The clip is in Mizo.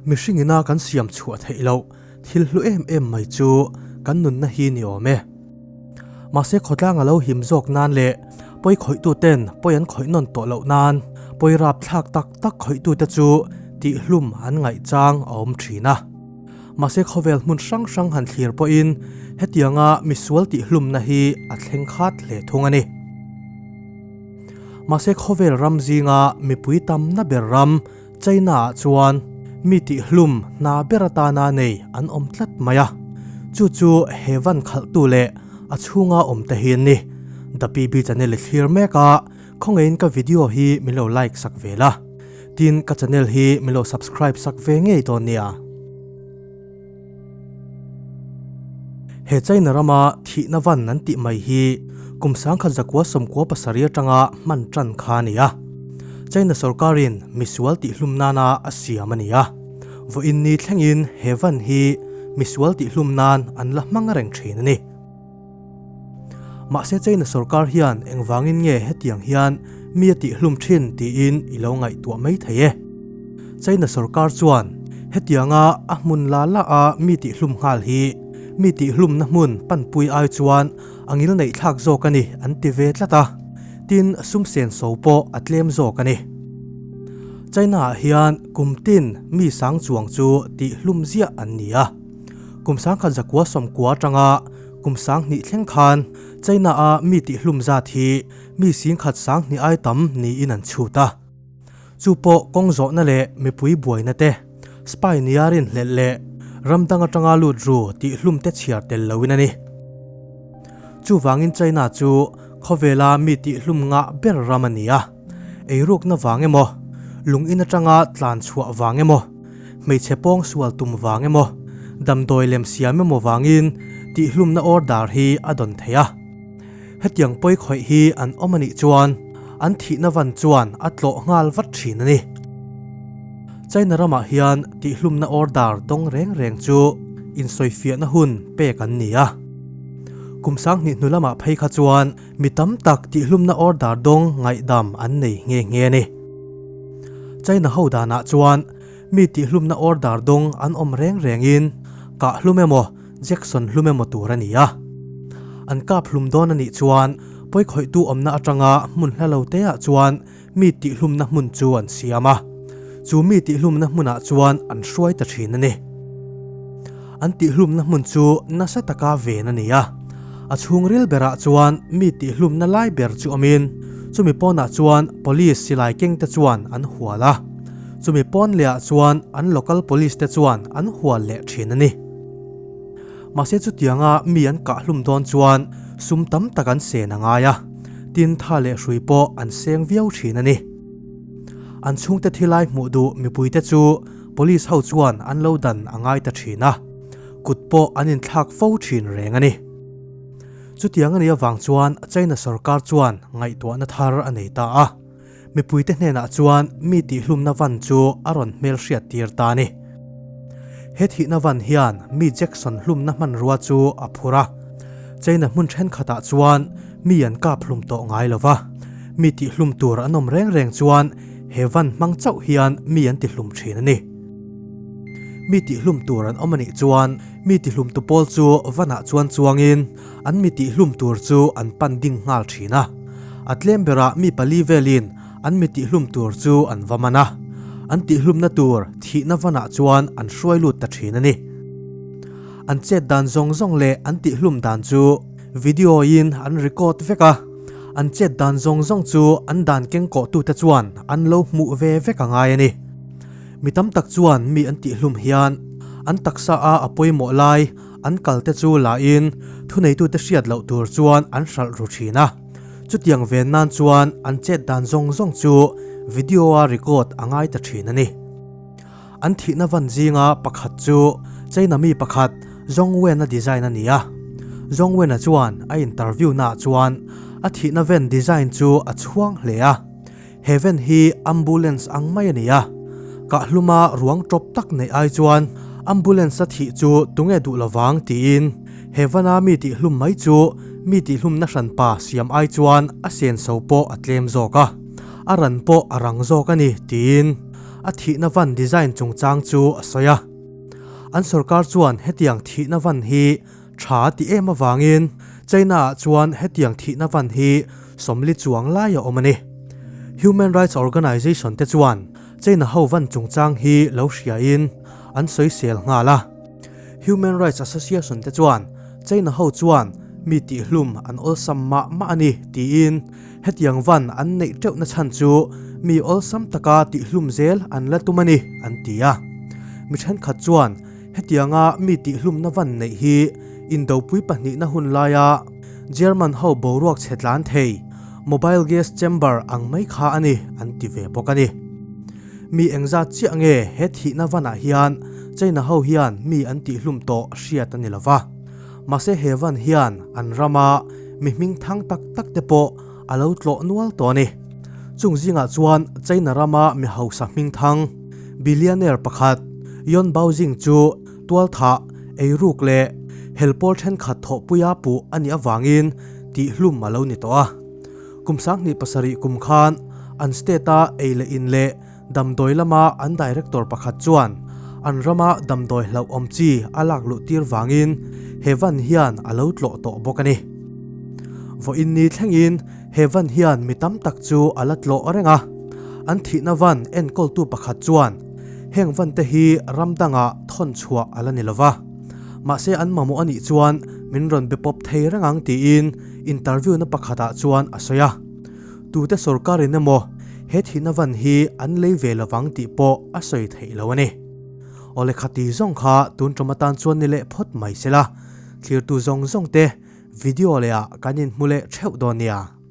Mihring ina kan siam chhuah theih loh thil hlu em em mai chu kan nunna hi ni awm e. Mahse khawtlang a lo him zawk nan leh pawi khawihtu ten pawi an khawih nawn tawh loh nan pawi rap thlak tak tak khawihtu te chu tihhlum an ngaih chang a awm thin a. Mahse khawvel hmun hrang hrang han thlir pawhin hetianga misual tihhlumna hi a thleng khat hle thung a ni. Mahse khawvel ram zinga mipui tamna ber ram China-ah chuan mi tihhlum hna ber atana nei an awm tlat mai a, chu chu he van khalhtu leh a chhunga awm te hi an ni. The PB channel i thlir mek a, khawngaihin ka video hi min lo like sak ve la, tin ka channel hi min lo subscribe sak ve ngei dawn nia. He China rama thihna van an tih mai hi kum 1997 atanga hman tan kha a ni a. China sorkarin misual tihhlum nana a siam a ni a. Vawiin ni thlengin he van hi misual tihhlum nan an la hmang reng thin a ni. Mahse China sorkar hian engvangin nge hetiang hian mi a tihhlum thin tiin i lo ngaihtuah mai thei e. China sorkar chuan hetianga a hmun la la a mi tihhlum nghal hi mi tihhlumna hmun panpui ai chuan a ngil neih thlak zawk a ni an ti ve tlat a, tin sum senso pawh a tlem zawk a ni. China ah hian kum tin mi sang chuang chu tihhlum ziah an ni a. Kum 1990 atanga kum 2000 thleng khan China-a mi tihhlum zat hi mi 10,000 20 ai tam niin an chhut a. Chu pawh kawng zawhna leh mipui buaina te, spy nia rinhlelh leh ram dang atanga lut ru tihhlum te chhiar tel loin a ni. Chuvangin China chu khawvela mi tihhlum ngah ber ram a ni a. Eirukna vang emaw, lung in atanga tlan chhuah vang emaw, hmeichhe pawng sual tum vang emaw, damdawi lem siam emaw vangin tihhlumna order hi a dawn thei a. Hetiang pawi khawih hi an awm a nih chuan an thihna van chuan a tlawh nghal vat thin a ni. China ramah hian tihhlumna order dawng reng reng chu insawifiahna hun pek an ni a. Kum 2000 hnu lamah phei kha chuan Mi tam tak tihhlumna order dawng ngaihdam an nei nghe nghe a ni. China ho danah chuan mi tihhlumna order dawng an awm reng rengin kah hlum emaw Jackson hlum emaw tur a ni a. An kap hlum dawn a nih chuan pawikhawihtu awmna atanga hmun hla lo teah chuan mi tihhlumna hmun chu an siam a, chu mi tihhlumna hmunah chuan an hruai ta thin a ni. An tihhlumna hmun chu nasa taka ven a ni a, a chhungril berah chuan mi tihhlumna lai ber chu awmin chumi pawnah chuan police silai kengte chuan an hual a, chumi pawn lehah chuan an local police te chuan an hual leh thin a ni. Mahse chutianga mi an kahhlum dawn chuan sum tam tak an sen a ngai a, tin tha leh hrui pawh an seng viau thin a ni. An chhungte thilai hmuh duh mipuite chu police ho chuan an lo dan a ngai ta thin a, kut pawh an inthlak fo thin reng a ni. Chutiang a nih avang chuan China sorkar chuan ngaihtuahna thar a nei ta a, Mipuite hnenah chuan mi tihhlumna van chu a rawn hmelhriat tir ta a ni. He thihna van hian mi Jackson hlumna hmanrua chu a phur a. China hmun thenkhatah chuan mi an kap hlum tawh ngai lo va, mi tihhlum tur an awm reng reng chuan he van hmang chauh hian mi an tihlum thin a ni. Mi tihhlum tur an awm a nih chuan mi tihlumtu pawl chu vanah chuan chuangin An mi tihhlum tur chu an pan ding nghal thin a. A tlem berah mi pali velin an mi tihhlum tur chu an va man a. An tihhlumna tur thihna vanah chuan an hruai lut ta thin a ni. An chet dan zawng zawng leh an tihhlum dan chu video in an record vek a. An chet dan zawng zawng chu an dan kengkawhtute chuan an lo hmuh ve vek a ngai a ni. Mi tam tak chuan mi an tihhlum hian an taksa a a pawimawh lai An kalte chu lahin thuneitute hriat loh tur chuan an hralh ru thin a, chutiang ven nan chuan an chet dan zawng zawng chu video-a record a ngai ta thin a ni. An thihna van zinga pakhat chu China mi pakhat Zhong Wen-a design a ni a, Zhong Wen-a chuan a interview-naah chuan a thihna ven design chu a chhuang hle a, He ven hi ambulance ang mai a ni a, kahluma ruang tawp tak neih ai chuan ambulance a thih chu tunge duh lovang tiin he vana mi tihhlum mai chu mi tihhlumna hranpa siam ai chuan a senso pawh a tlem zawk a, a ran pawh a rang zawk a ni tiin a thihna van design chungchang chu a sawi a. An sorkar chuan hetiang thihna van hi tha a ti em avangin China-ah chuan hetiang thihna van hi sawmli chuang lai a awm a ni. Human Rights Organization te chuan China ho van chungchang hi lo hriain an sawisel nghal a. Human Rights Association te chuan China ho chuan mi tihhlum an awlsam mah mah a ni tiin hetiang van an neih teuhna chhan chu mi awlsam taka tihhlum zel an la tum a ni an ti a. Mi thenkhat chuan hetianga mi tihhlumna van neih hi indopui pahnihna hun laia German ho boruak chhe tlan thei mobile gas chamber ang mai kha a ni an ti ve bawk a ni. Mi engzat chiah nge he thihna vanah hian China ho hian mi an tihhlum tawh hriat a ni lo va. Mahse he van hian an rama mi hming thang tak tak te pawh a lo tlawh nual tawh a ni. Chung zingah chuan China rama mi hausa hming thang, billionaire pakhat Yon Baojing chu tualthah, eiruk leh helpawl thenkhat thawhpuia puh a nih avangin tihhlum a lo ni tawh a. Kum 27 kum khan an state-a ei leh in leh damdawi lama an director pakhat chuan an rama damdawi hlauhawm chi a lak luh tir vangin he van hian a lo tlawh tawh bawk a ni. Vawiin ni thlengin he van hian mi tam tak chu a la tlawh reng a, an thihna van enkawltu pakhat chuan heng van te hi ram dangah thawn chhuah a la ni lo va, mahse an mamawh a nih chuan min rawn be pawp thei reng ang tiin Interview na pakhatah chuan a sawi a, tute sorkarin emaw he thihna van hi an lei ve lovang tih pawh a sawi theih lo a ni. Awle khati zawng kha tun ṭawm atan chuan ni leh phawt mai se la, thlirtu zawng zawng te video leh ah kan inhmu leh theuh dawn nia.